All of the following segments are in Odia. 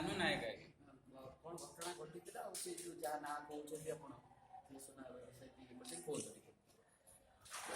କାହ୍ନୁ ନାୟକ ଆଜ୍ଞା। କ'ଣ ଘଟଣା ଘଟିଥିଲା ଆଉ ସେ ଯୋଉ ଯାହା ନାଁ କହୁଛନ୍ତି ଆପଣ, ସେ ସୁନା ବ୍ୟବସାୟୀ, ଟିକେ କୁହନ୍ତୁ ଟିକେ।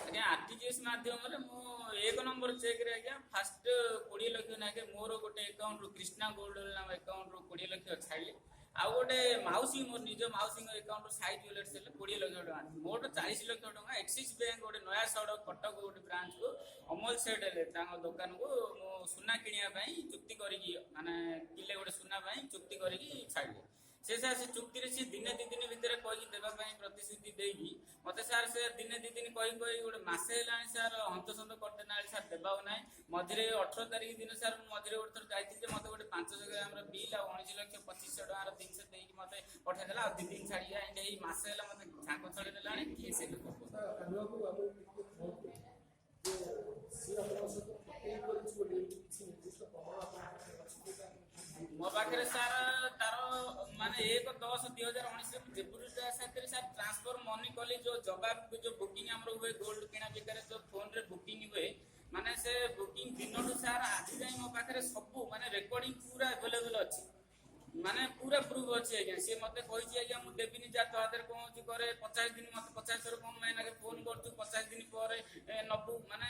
ଆଜ୍ଞା, ଆରଟିଜିଏସ୍ ମାଧ୍ୟମରେ ମୁଁ 1 ନମ୍ବର ଚେକ୍ରେ ଆଜ୍ଞା ଫାଷ୍ଟ 20 ଲକ୍ଷ ନାଖେ ମୋର ଗୋଟେ ଆକାଉଣ୍ଟରୁ, କ୍ରିଷ୍ଣା ଗୋଲ୍ଡ ନାମ ଆକାଉଣ୍ଟରୁ 20 ଲକ୍ଷ ଛାଡ଼ିଲି। ଆଉ ଗୋଟେ ମାଉସୀ, ମୋର ନିଜ ମାଉସୀଙ୍କ ଆକାଉଣ୍ଟରୁ ସାଇ ଜୁଏଲର୍ସ ହେଲେ 20 ଲକ୍ଷ ଟଙ୍କା, ମୋଟ 40 ଲକ୍ଷ ଟଙ୍କା। ଏକ୍ସିସ୍ ବ୍ୟାଙ୍କ ଗୋଟେ ନୟା ସଡ଼କ କଟକ ଗୋଟେ ବ୍ରାଞ୍ଚକୁ ଅମଲ ସେଟ୍ ହେଲେ ତାଙ୍କ ଦୋକାନକୁ ମୁଁ ସୁନା କିଣିବା ପାଇଁ ଚୁକ୍ତି କରିକି, ମାନେ କିଲେ ଗୋଟେ ସୁନା ପାଇଁ ଚୁକ୍ତି କରିକି ଛାଡ଼ିଲି। ସେ ସାର୍ ସେ ଚୁକ୍ତିରେ ସେ ଦିନେ 2 ଦିନ ଭିତରେ କହିକି ଦେବା ପାଇଁ ପ୍ରତିଶ୍ରୁତି ଦେଇକି ମତେ ସାର୍ ସେ ଦିନେ 2 ଦିନ କହି କହି ଗୋଟେ ମାସେ ହେଲାଣି ସାର୍, ହନ୍ତସନ୍ତ କରିଦେଲାଣି ସାର୍, ଦେବାକୁ ନାହିଁ। ମଝିରେ 18 ତାରିଖ ଦିନ ସାର୍, ମୁଁ ମଝିରେ ଗୋଟେ ଥର ଯାଇଥିଲି ଯେ ମତେ ଗୋଟେ 500 ଗ୍ରାମର ବିଲ୍ ଆଉ 19 ଲକ୍ଷ 2500 ଟଙ୍କାର ଜିନିଷ ଦେଇକି ମତେ ପଠେଇଦେଲା। ଆଉ 2 ଦିନ ଛାଡ଼ିକି ଏମିତି ଏଇ ମାସେ ହେଲା ମତେ ଝାଙ୍କ ଛଡେଇ ଦେଲାଣି। କିଏ ସେ ଲୋକ କୁହନ୍ତୁ। କାହ୍ନୁବାବୁ, ଆମକୁ ଟିକେ କୁହନ୍ତୁ ଯେ ସିଏ ଆପଣଙ୍କ ସହିତ ଠକେଇ କରିଛି ବୋଲି କିଛି ନିର୍ଦ୍ଦିଷ୍ଟ ପ୍ରମାଣ ଆପଣଙ୍କ ପାଖରେ ଅଛି ଯୋଉଟା? ମୋ ପାଖରେ ସାର୍ ତାର ମାନେ 1/10/2019 ମୁଁ ଯେବୁରିଟା ସାଥିରେ ସାର୍ ଟ୍ରାନ୍ସଫର ମନି କଲି, ଯୋଉ ଜବାବ ଯୋଉ ବୁକିଂ ଆମର ହୁଏ, ଗୋଲ୍ଡ କିଣା ବିକାରେ ଯୋଉ ଫୋନରେ ବୁକିଂ ହୁଏ, ମାନେ ସେ ବୁକିଂ ଦିନଠୁ ସାର୍ ଆଜି ଯାଏଁ ମୋ ପାଖରେ ସବୁ ମାନେ ରେକର୍ଡିଂ ପୁରା ଆଭେଲେବଲ ଅଛି, ମାନେ ପୁରା ପ୍ରୁଫ୍ ଅଛି ଆଜ୍ଞା। ସିଏ ମତେ କହିଛି, ଆଜ୍ଞା ମୁଁ ଦେବିନି, ଯା ତୋ ହାତରେ କଣ ଅଛି କରେ। 50 ଦିନ ମତେ 50 ଥର କଣ ପାଇଁ ନାକେ ଫୋନ କରୁଛୁ, 50 ଦିନ ପରେ ନବୁ, ମାନେ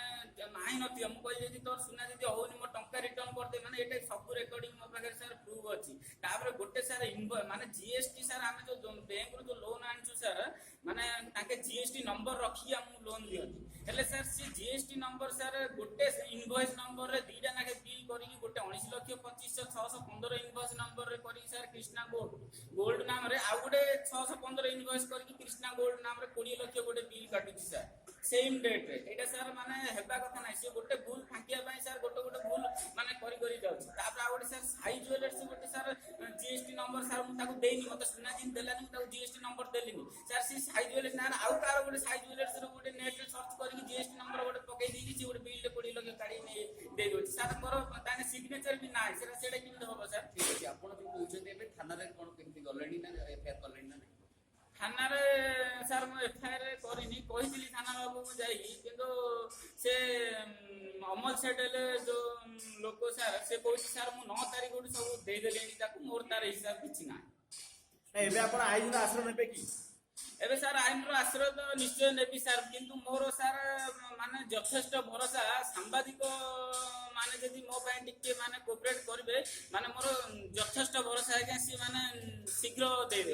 ନାହିଁ ନଥିବ। ମୁଁ କହିଲି, ଯଦି ତୋର ସୁନା ଯଦି ହଉନି, ମୋ ଟଙ୍କା ରିଟର୍ନ କରିଦେ। ମାନେ ଏଇଟା ସବୁ ରେକର୍ଡିଂ ମୋ ପାଖରେ ସାର୍ ପ୍ରୁଫ୍ ଅଛି। ତାପରେ ଗୋଟେ ସାର୍ ମାନେ ଜିଏସଟି ସାର୍, ଆମେ ଯୋଉ ବ୍ୟାଙ୍କରୁ ଯୋଉ ଲୋନ ଆଣିଛୁ ସାର୍, ମାନେ ତାଙ୍କେ ଜିଏସଟି ନମ୍ବର ରଖିକି ଆମକୁ ଲୋନ ଦିଅନ୍ତି। ହେଲେ ସାର୍ ସେ ଜିଏସଟି ନମ୍ବର ସାର୍ ଗୋଟେ ଇନଭଏସ ନମ୍ବରରେ ଦିଟା ନାଖେ ବିଲ୍ କରିକି, ଗୋଟେ 19 ଲକ୍ଷ 25 615 ଇନଭଏସ ନମ୍ବରରେ କରିକି ସାର୍ କ୍ରିଷ୍ଣା ଗୋଲ୍ଡ ଗୋଲ୍ଡ ନାମରେ, ଆଉ ଗୋଟେ 615 ଇନଭଏସ କରିକି କ୍ରିଷ୍ଣା ଗୋଲ୍ଡ ନାମରେ 20 ଲକ୍ଷ ଗୋଟେ ବିଲ୍ କାଟୁଛି ସାର୍ ସେମ୍ ଡେଟ୍ରେ। ଏଇଟା ସାର୍ ମାନେ ହେବା କଥା ନାହିଁ। ସିଏ ଗୋଟେ ଭୁଲ ଫାଙ୍କିବା ପାଇଁ ସାର୍ ଗୋଟେ ଗୋଟେ ଭୁଲ ମାନେ କରି କରି ଯାଉଛି। ତାପରେ ଆଉ ଗୋଟେ ସାର୍ ସାଇ ଜୁଏଲର୍ସ ଗୋଟେ ସାର୍ ଜିଏସଟି ନମ୍ବର ସାର୍ ମୁଁ ତାକୁ ଦେଇନି। ମତେ ସୁନା ଜିନିଷ ଦେଲାନି, ମୁଁ ତାକୁ ଜିଏସଟି ନମ୍ବର ଦେଲିନି ସାର୍। ସେ ସାଇ ଜୁଏଲର୍ସ ନାଁରେ ଆଉ କାହାର ଗୋଟେ ସାଇ ଜୁଏଲର୍ସ ର ଗୋଟେ ନେଟ୍ରେ ସର୍ଚ୍ଚ କରିକି ଜିଏସଟି ନମ୍ବର ଗୋଟେ ପକେଇ ଦେଇକି ସେ ଗୋଟେ ବିଲ୍ 20 ଲକ୍ଷ କାଢି ନେଇ ଦେଇ ଦଉଛି ସାର୍। ମୋର ତାଙ୍କ ସିଗ୍ନେଚର ବି ନାହିଁ ସେଟା। ସେଇଟା କେମିତି ହବ ସାର୍? ଠିକ ଅଛି, ଆପଣ ଯୋଉ କହୁଛନ୍ତି, ଏବେ ଥାନାରେ କ'ଣ କେମିତି ଗଲେଣି ନା ଏଫଆଇଆର କଲେଣି ନା ନାହିଁ? ଥାନାରେ ସାର୍ ମୁଁ ଏଫଆଇଆର କରିନି। କହିଥିଲି ଥାନା ବାବୁକୁ ଯାଇକି, କିନ୍ତୁ ସେ ଅମଲ ସେଟ୍ ହେଲେ ଯୋଉ ଲୋକ ସାର୍, ସେ କହୁଛି ସାର୍ ମୁଁ 9 ତାରିଖଠୁ ସବୁ ଦେଇଦେଲିଣି ତାକୁ, ମୋର ତାର ହିସାବ କିଛି ନାହିଁ। ନାଇଁ, ଏବେ ଆପଣ ଆଇନର ଆଶ୍ରୟ ନେବେ କି? ଏବେ ସାର୍ ଆଇନର ଆଶ୍ରୟ ତ ନିଶ୍ଚୟ ନେବି ସାର୍। କିନ୍ତୁ ମୋର ସାର୍ ମାନେ ଯଥେଷ୍ଟ ଭରସା, ସାମ୍ବାଦିକ ମାନେ ଯଦି ମୋ ପାଇଁ ଟିକେ ମାନେ କୋପରେଟ କରିବେ, ମାନେ ମୋର ଯଥେଷ୍ଟ ଭରସା ଆଜ୍ଞା, ସିଏ ମାନେ ଶୀଘ୍ର ଦେଇଦେବ।